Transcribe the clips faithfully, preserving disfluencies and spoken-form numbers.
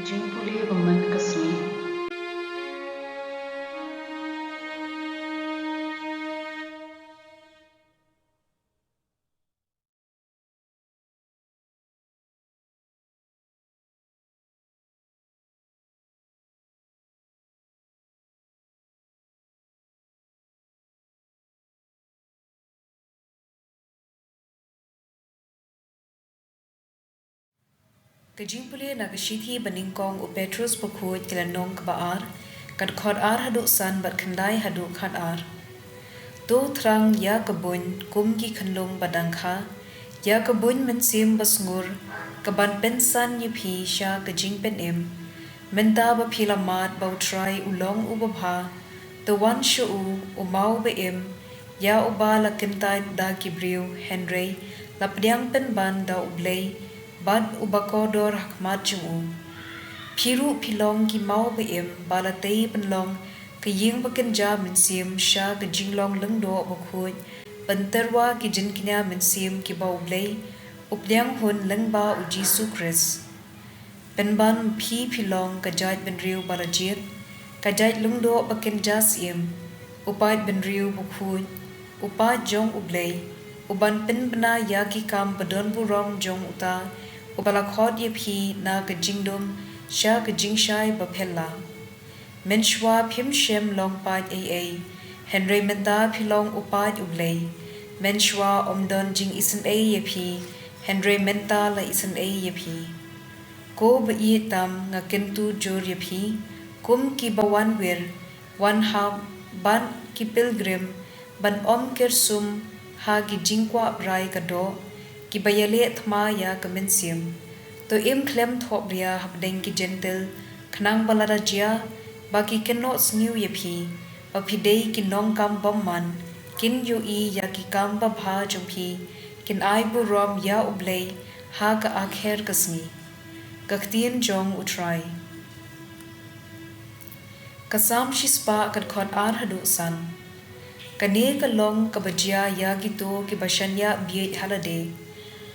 Jingpule ba man ka sngi. Ka jingpule na ka shithi ba nyngkong u Petrus bakhuid, ka lynnong kaba ar, ka dkhot ar haduh san bad khyndai haduh khat ar. To thrang ïa ka buiñ kum ki khunlung ba dang kha, ïa ka buiñ mynsiem ba sngur, ka ban pynsan ïa phi sha ka jingpynim. Mynta ba phi la mad ba U Trai u long uba bha, to wan sha u, u maw ba im, ïa uba la kyntait da ki briew, hynrei la pdiang pynban da U Blei, bad uba kordor ha khmat jong u. Phi ruh phi long ki maw ba im ba la tei pynlong ka ïing ba kynja mynsiem sha ka jinglong lyngdoh bakhuid, pyntyrwa ki jingkñia mynsiem kiba U Blei u pdiang hun lyngba U Jisu Khrist. Pynban phi phi long ka jaid bynriew ba la jied, ka jaid lyngdoh ba kynja syiem, u paid bynriew bakhuid, u paid jong U Blei, u ban pynbna ïa ki kam ba don burom jong uta uba la khot ïa phi na ka jingdum sha ka jingshai ba phylla. Mynshuwa phim shym long paid ei ei, hynrei mynta phi long u paid U Blei. Mynshuwa ym don jingisynei ïa phi, hynrei mynta la isynei ïa phi. Ko ba ïeit tam, nga kyntu jur ïa phi, kum kiba wan wir, wan hap bad ki pilgrim, ban ym kyrsum ha ki jingkwah brai ka doh, kiba ïaleh thma ïa ka mynsiem. To im khlem thohbria hapdeng ki Jentil, khnang ba lada jia ba ki kynnoh sniew ïa phi ba phi dei ki nongkam bymman, kin ïohi ïa ki kam babha jong phi, kin ai burom ïa U Blei ha ka akher ka sngi. Ka ktien jong U Trai. Ka Salm shispah, ka dkhot ar haduh san. Kane ka long kaba jia ïa kito kiba shaniah bieit ha lade.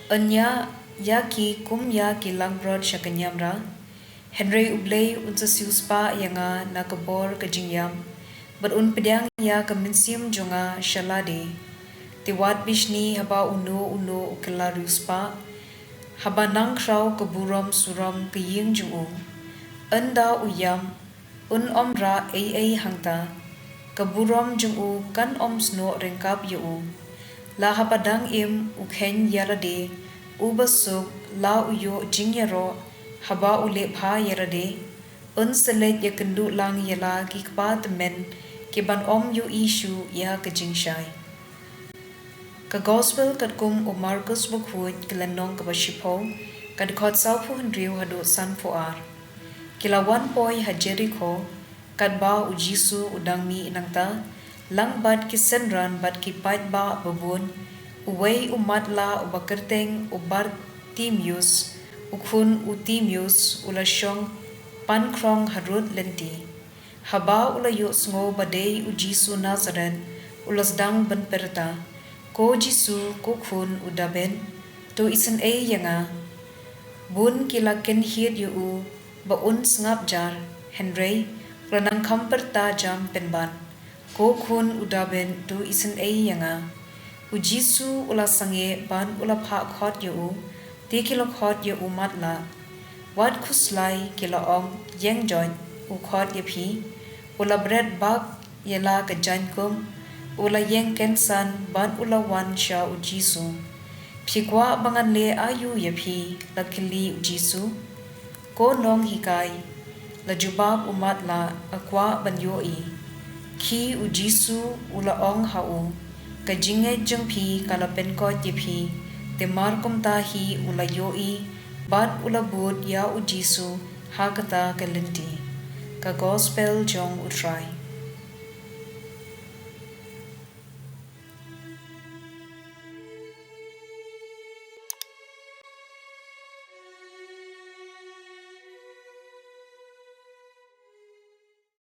Un ñiah ïa ki kum ïa ki langbrot sha ka niamra, hynrei U Blei un sa siewspah ïa nga na ka bor ka jingïap, bad un pdiang ïa ka mynsiem jong nga sha lade. Te wat bishni haba uno uno u kylla riewspah, haba nang khraw ka burom surom ka ïing jong u. Ynda u ïap, un ym rah ei ei hangta, ka burom jong u kan ym snoh ryngkap ïa u. La haba dang im u kheiñ ïa lade, uba suk la u ïoh jingïaroh haba u leh bha ïa lade. Un sa leit ïakynduh lang ïa la ki kpa tymmen, ki ban ym ïohi shuh ïa ka jingshai. Ka Gospel katkum u Markus bakhuid, ka lynnong kaba shiphew, ka dkhot sawphew hynriew haduh sanphew ar. Ki la wan poi ha Jerikho, katba U Jisu u dang mih nangta, lang bad ki synran bad ki paidbah babun, uwei u matlah uba kyrteng u Bartimeus, u khun u Timeus, u la shong pankhrong harud lynti. Haba u la ïohsngew ba dei U Jisu Nasaret, u la sdang ban pyrta, "Ko Jisu, ko khun u Dabid, to isynei ïa nga." Bun ki la kynhied ïa u ba un sngap jar, hynrei u la nang kham pyrta jam pynban, "Ko khun u Dabid, to isynei ïa nga." U Jisu u la sangeh bad u la phah khot ïa u, te ki la khot ïa u matlah. Wat khuslai, ki la ong, "Ïeng joit, u khot ïa phi." U la bret bak ïa la ka jaiñkup, u la ïeng kynsan bad u la wan sha U Jisu. "Phi kwah ba ngan leh aïu ïa phi?" la kylli U Jisu. "Ko nonghikai," la jubab u matlah, "nga kwah ban ïohi." Khie U Jisu u la ong ha u, "Ka jingngeit jong phi ka la pynkoit ïa phi." Te markumta hi u la ïohi bad u la bud ïa U Jisu ha kata ka lynti. Ka Gospel jong U Trai.